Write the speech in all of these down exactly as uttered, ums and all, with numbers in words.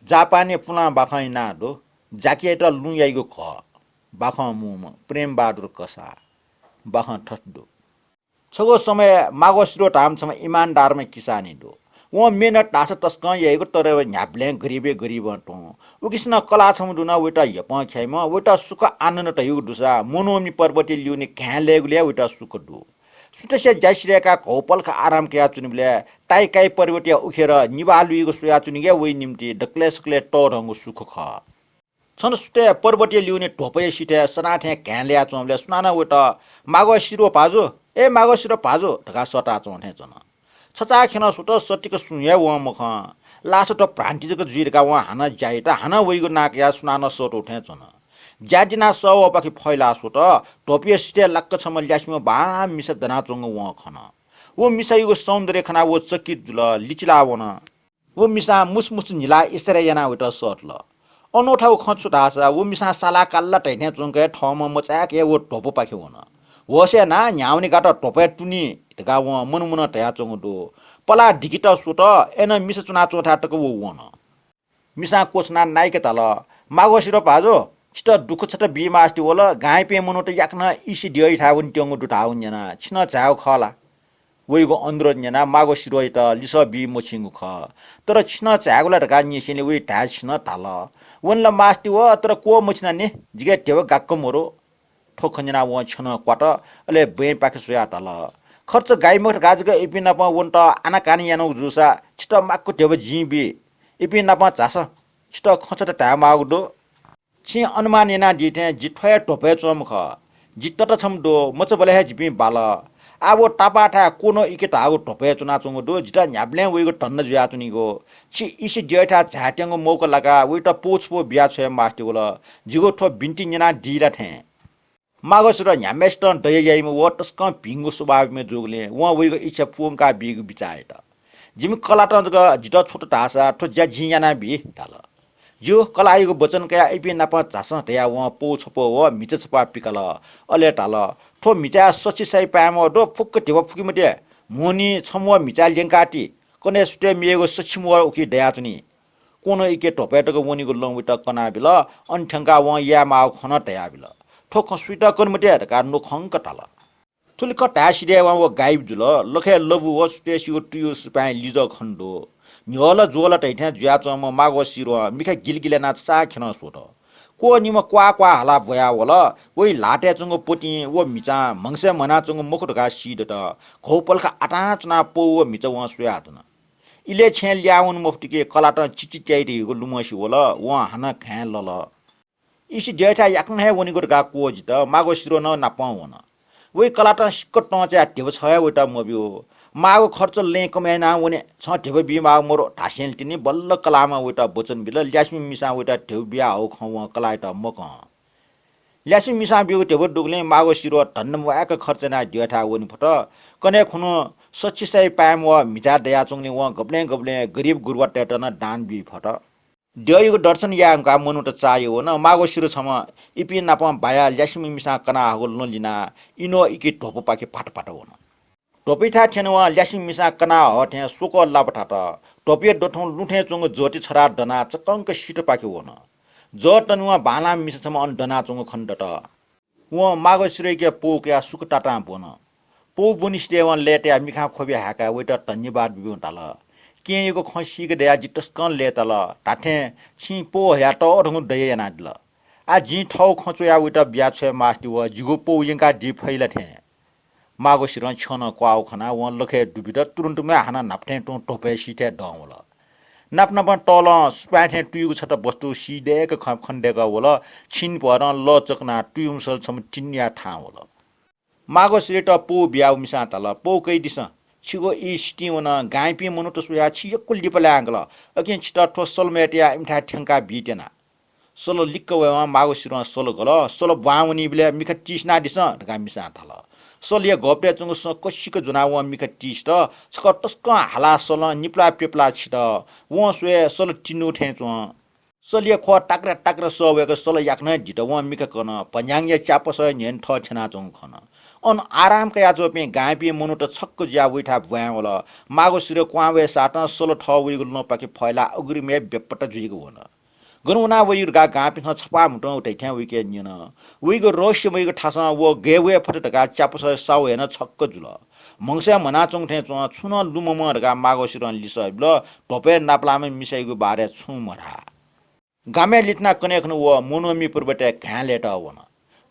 जापानय् पुलां बाखं इनाः दु। जाकियात लुँ याइगु खः। बाखं मूम्ह प्रेमबहादुर कसाः। बाखं थथे दु। छगू समय माघसिरो धाःम्ह छम्ह इमानदारम्ह किसाननी दु। वं मेहनत धाःसा तसकं याइगु, तर न्ह्याबलें गरिबय् गरिबं तुं। उकिसनं कलाः छम्ह दुना, वइत यपं ख्याइम्ह, वइत सुख आनन्द धइगु दुसा मनोमि पर्वतया ल्यूने घाँय् लयेगुलिइ वइत सुख दु। सुथसिया ज्या सिधय्काः घौपलख आराम कयाच्वनीबलय् ताइकाइ पर्वतया उखेर निभाः लुइगु स्वयाच्वनीगु वइ निंतिं दकलय् सकलय् तःधंगु सुख खः। छन्त सुथय् पर्वतया ल्यूने ध्वपया सिथय् सनाथें घाँय् लयाच्वंबलय् सुनानं वइत माघसिरो भाजु, ए माघसिरो भाजु धकाः सःताच्वं थें च्वन। छचाःखेनं स्वत सतिक सुं हे वं मखं। लासा थ्व भ्रान्ति जक जुइ धकाः वं हानं ज्या यात, हानं वइगु नां कयाः सुनानं सःतू थें च्वन। ज्या दिनाः सः वःपाखे फैलाः स्वत, ध्वपया सिथय् लाक्क छम्ह ल्यासेम्ह बांलाःम्ह मिसा दनाच्वंगु वं खन। व मिसायागु सौन्दर्य खनाः व चकित जुल, लिचिलाः वन। व मिसां मुसुमुसु न्हिलाः इसारा यानाः वइत सःतल। अनूठा व खँ छु धाःसा व मिसां सालाकाल्ला धइथें च्वंक हे थःम्हं मचाय्क हे व ध्वपपाखे वन। होश यानाः न्ह्यावने गात, ध्वपय् तुनि धकाः वं मनमनं धयाच्वंगु दु। पलाः दिकेत स्वत, अय्नं मिसा च्वनाच्वंथाय् तक व वन। मिसां क्वछुनाः नाइके धाल, माघसिरो भाजु, छितः दुःख छता बी मास्ति वल, गांइपिं मनूत याकनं इसे द्यःयाथाय् वनेत्यंगु दु धाःगु न्यनाः छिं नं झायेगु खः ला? वइगु अनुरोध न्यनाः माघसिरोयात लिसः बी मछिंगु खः। तर छिं नं झायेगु ला धकाः न्यंसेंलि वइ धाय्‌सिनं धाल, वने ला मास्ति वः, तर क्वः मछिना नि, जिके ध्यबा गाक्क मरु। थ्व खँ न्यनाः वं छ्यनं क्वात, अले बँय्‌पाखे स्वयाः धाल, खर्च गाइ मखु धकाः जक इपिं नाप वनेत आनाकानी यानागु जूसा छितः माक्व ध्यबा जिं बी। इपिं नाप झासँ, छितः खँ छता धायेमाःगु दु। छिं अनुमान यानादी थें जि थ्व हे ध्वपय् च्वंम्ह खः। जि तता छम्ह दु, मचाबलय् हे जिपिं बाल। आः व तापाःथाय् क्वनौ इके धाःगु ध्वपय् च्वनाच्वंगु दु, जितः न्ह्याबलें वइगु धन्दा जुयाच्वनीगु। छि इसे द्यःयाथाय् झायेत्यंगु मौका लाकाः वइत पौ छपौ बियाछ्वये मास्ति वल। जिगु थ्व बिन्ति न्यनादी ला थें। माघसिरो न्ह्याम्हेसितं दया याइम्ह व तसकं भिंगु स्वभावम्ह जूगुलिं वं वइगु इच्छा पूवंका बीगु बिचाः यात। जिमि कलातं जक जितः छ्वत धाःसा थ्व ज्या जिं यानाबी धाल। ज्यू, कलाःयागु वचन कयाः इपिं नाप झासँ धयाः वं पौ छपौ व म्हिचा छपा पिकल। अले धाल, थ्व म्हिचाय् सछि साइ पाय्‌म्ह दु, फुक्क ध्यबा फुके मते। म्होनि छम्ह व म्हिचाय् ल्यंकाति, कन्हय् सुथय् मेगु सछिम्ह व उकी दयाच्वनी। क्वनौ इके ध्वपय् तक वनीगु लं वइत कनाबिल। अन थ्यंकाः वं यायेमाःगु खँ नं धयाबिल। थ्व खँ सुइत कने मते धकाः न्वखंक धाल। थुलि खँ धाये सिधय् वं व गायब जुल। लखय् लबु व सुथसिगु तुयु सुपाँय् लिजः खने दु। न्ह्यःला ज्वःला धइथें जुयाच्वंम्ह माघसिरों मिखा गिलगिल यानाः छचाःखेनं स्वत। क्वः निम्ह क्वाः क्वाः हालाः ब्वयावल। वइ ल्हातय् च्वंगु पतिं व म्हिचां म्हगसय् म्हनाच्वंगु मखु धकाः सीदत। घौपलख आतां च्वनाः पौ व म्हिचा वं स्वयाच्वन। इलय् छेँय् ल्याः वने मफुत कि कलातं चिचिच्याइ धइगु लुमंसि वल। वं हानं घाँय् लल। इसे द्यःयाथाय् याकनं हे वनीगु धकाः क्वःजित माघसिरो नं नापं वन। वइ कलातं सिक्क तं चायाः ध्यबा छगः हे वइत मब्यू। माःगु खर्च लँय् कमय् यानाः वने, छं ध्यबा बीमाःगु मरु धासेंलि तिनि बल्ल कलाःम्हं वइत वचन बिल। ल्यासेम्ह मिसां वइत ध्यबा बियाहःगु खँ वं कलाःयात मकं। ल्यासेम्ह मिसां ब्यूगु ध्यबा दुगुलिं माघसिरो धन्दा म्वायेक खर्च यानाः द्यःयाथाय् वने फत। कन्हय् खुन्हु सछि साइ पाय्‌म्ह व म्हिचाय् दयाच्वंगुलिं वं गबलें गबलें गरिब गुरुवातय्‌त नं दान बी फत। द्यःयागु दर्शन याये धुंकाः मनूत चाःहिउ वन। माघसिरो छम्ह इपिं नाप बायाः ल्यासेम्ह मिसां कनाहःगु लं लिनाः इनौ इके ध्वपपाखे भात भात वन। ध्वपयाथाय् थ्यनेवं ल्यासेम्ह मिसां कनाहः थें स्वक्वः लापा थात। ध्वपया दथुं लुँ थें च्वंगु जःति छथाय् दनाः चक्कंक सिथपाखे वन। जः तनेवं बांलाःम्ह मिसा छम्ह अन दनाच्वंगु खनेदत। वं माघसिरोयाके पौ कयाः सुख तातां ब्वन। पौ ब्वने सिधय् वं लय्‌तायाः मिखां ख्वबि हाय्‌काः वइत धन्यवाद बिब्यूं धाल, केहेँयागु खँ सीके दयाः जि तसकं लय्‌ताल। धात्थें छिं पौ हयाः तःधंगु दया यानादिल। आः जिं थःगु खँ च्वयाः वइत बियाछ्वये मास्ति वः, जिगु पौ यंकादी फइ ला थें। माघसिरों छ्यनं क्वाःगु खनाः वं लखय् दुबित तुरुन्त म्वाये हानं न्हापा थें तुं ध्वपय् सिथय् दं वल। नाप नापं तलं सुपाँय् थें तुयुगु छता वस्तु सीदय्‌क खँ खनेदय्‌कः वल। छिं भरं लः चकनाः तुयुम्ह सल छम्ह तिनिया थाहां वल। माघसिरोयात पौ बियाः व मिसां धाल, पौ कयादिसँ, छिगु ई सितिं वन, गांइपिं मनूत स्वयाः छि यक्व लिपा लायेगल। अकिं छितः थ्व सल मयय्‌तयाः इमिथाय् थ्यंकाः बीत्यना। सल लिक्क वयेवं माघसिरों सल गल। सल ब्वां वनीबलय् मिखा तिसिनादिसँ धकाः मिसां धाल। सलया घःपतय् च्वंगु सँ कसिक ज्वनाः वं मिखा तिसित। छकः तसकं हालाः सलं निपलाः प्यपलाः छित। वं स्वये सल तिन्हु थें च्वं। सलया ख्वः ताक्रा ताक्रा सः वय्‌क सल याकनं दित। वं मिखा कन। भज्याङया च्यापसः न्ह्यःने थः थ्यनाच्वंगु खन। अन आराम कयाच्वंपिं गांपिं मनूत छक्क जुयाः वइथाय् ब्वाँय् वल। मागो सिर क्वां वये सातं सल थः वइगु लँपाखे फय्लाः अग्रिमय् बेपत्ता जुइक वन। गन वना वइगु धकाः गांपिन्सं छपाः म्हुतुं धइथें वइके न्यन। वइगु रहस्यमय्गु थासं व गय् वये फत धकाः च्यापुसय् साहु हे नं छक्क जुल। म्हगसय् म्हनाच्वंगु थें च्वं, छुं नं लुमंमं धकाः मागो सिरं लिसः बिल। ध्वपय् नापलाःम्ह मिसायागु बारे छुं मधाः। गामय् लिथना कन्हय् खन व मनोमि पर्वतय् घाँय् लयेत वन।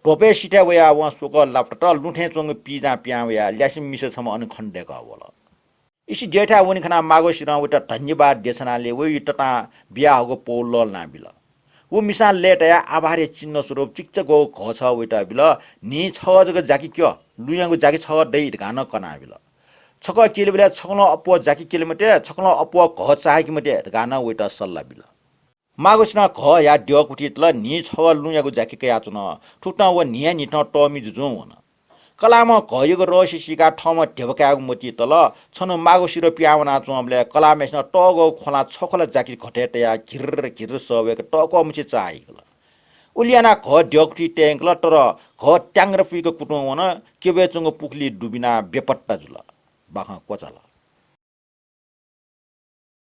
ध्वपय् सिथय् वयाः वं स्वकः लापतत लुँ थें च्वंगु पिइजां पिहां वयाः ल्यासेमि मिसा छम्ह अन खनेदय्कः वल। इसिं द्यःथाय् वने खनाः मागो सिरं वइत धन्यवाद देछानाले वइ ततां बियाहःगु पौ लःल्हानाबिल। व मिसां लय्तायाः आभारया चिन्ह स्वरूप चिकिचा ग्वःगु घःछगः वइत बिल। न्हि छगः जक जाकि क्यः, लुँयागु जाकि छगः दइ धकाः नं कनाबिल। छकः क्यलेबलय् छकलं अप्वः जाकि क्यले मते, छकलं अप्वः घः चाःहिके मते धकाः नं वइत सल्लाह बिल। मागो सिरं घःया द्यःकुथि तल, न्हि छगः लुँयागु जाकि कयाच्वन। थुकथं व न्हियान्हिथं तःमि जुजुं वन। कलाःम्हं घःयागु रहस्य सीकाः थःम्हं ध्यबा कायेगु मतिइ तल। छन्हु मागो सिर पिहां वनाच्वंबलय् कलाःम्हय्सिनं तःग्वःगु ख्वलां छख्वला जाकि घतय् तयाः घिर्र घिर्र सः वय्क तःक्वःमछि चाःहिकल। उलि यानाः घः द्यःकुथि तयंकल, तर घः त्याङ्ग्र पुइक कुतुं वन। क्यबय् च्वंगु पुखुली दुबिनाः बेपत्ता जुल। बाखं क्वचाल।